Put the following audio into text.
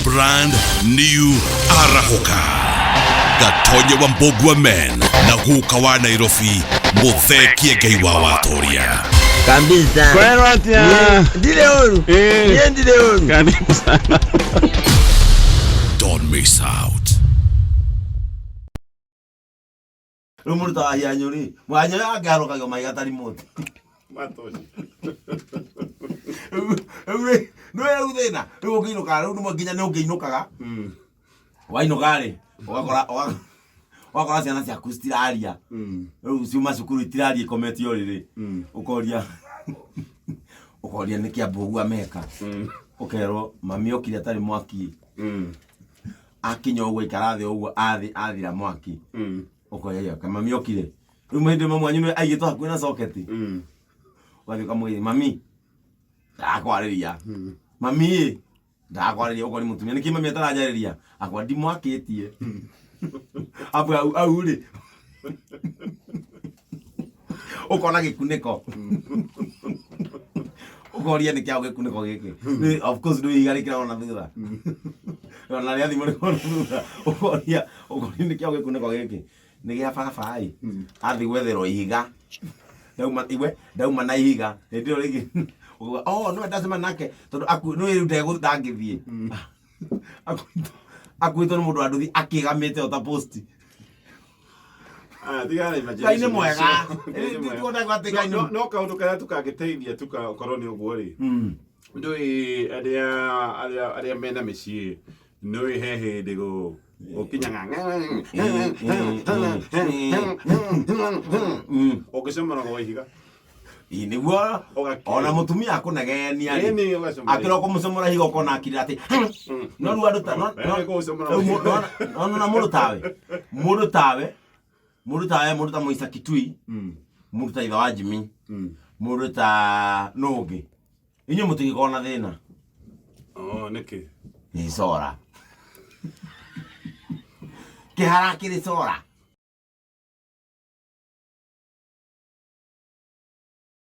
Brand new Arahũka. Gatonye wa Mbũgua Men na guka wa Nairobi Mũthee Kĩengei wa Watoria. Kabisa. Kwero atia? Ndirĩ ũru. Eh. Niĩ ndirĩ ũru. Karibu sana. Don't miss out. Rĩu mũndũ ta Wahianyũ rĩ, Wahianyũ angĩharũkagio mahiga ta remote. Matoci. Rĩu rĩ, nĩwe rĩu thĩna. Rĩu ũngĩinũkaga rĩu nĩmwe nginya nĩ ũngĩinũkaga. Wainũka rĩ, ũgakora ũgakora ciana ciaku citiraria. Rĩu ciuma cukuru itiraria ikomete ũrĩrĩ. Ũkoria ũkoria nĩ kĩambu ũguo ameka. Ũkerwo mami okire atarĩ mwaki. Akinya ũguo aikara thĩ ũguo athi athira mwaki. Ũkoya ĩyo mami okire. Rĩu mahinda mamwe wanyu nĩ aigĩtwo hakuhĩ na soketi. Ũgathiĩ ũkamũgeithia mami ndakwarĩria. Mami ĩ ndakwarĩria ũkori mũtumia nĩkĩ mami ataranjarĩria akwa ndimwakĩtie. Abu au au rĩ ũkona gĩkunĩko ũkoria nĩ kĩao gĩkunĩko gĩkĩ Of course ndũĩ ihiga rĩkĩragwo na thutha ona rĩa thimũ rĩkoragwo na thutha ũkoria ũkoria nĩ kĩao gĩkunĩko gĩkĩ nĩ gĩa baba ĩ athiĩ gwetherwo ihiga ndauma iwe ndauma na ihiga hĩndĩ ĩyo rĩngĩ ũkauga oh no ndacema nake tondũ aku nĩ rĩu ndegũ ndangĩthiĩ akuĩtwo nĩ mũndũ wa nduthi akĩgamĩte o ta posti. Ah, tigana na Ngai nĩ imagination mwega. icio. Ngai nĩ mwega. Ndikuona atĩ Ngai nĩ- No kaũndũ karĩa tũkangĩteithia tukakorwo nĩ ũguo rĩ ndũĩ arĩa arĩa arĩa mena mĩciĩ nũĩ he hĩndĩ gũkinyaga ũngĩcomora gwa ihiga. Ĩ, nĩguo. Ũgakira. Ona mũtumia akũnegenia rĩ, Ĩni, ũgacomora akĩra kũmũcomora ihiga ũkona akirĩra atĩ no rĩu andũ ta Ĩni, kũmũcomora rĩu ihiga. nona mũndũ tawe mũndũ tawe mũndũ tawe mũndũ ta Moisa Kitui, mũndũ ta ithe wa Jimmy, mũndũ ta nũ ũngĩ, inyuĩ mũtingĩkorwo na thĩna. Oh, nĩkĩ? Nĩ cora kĩhara kĩrĩ cora.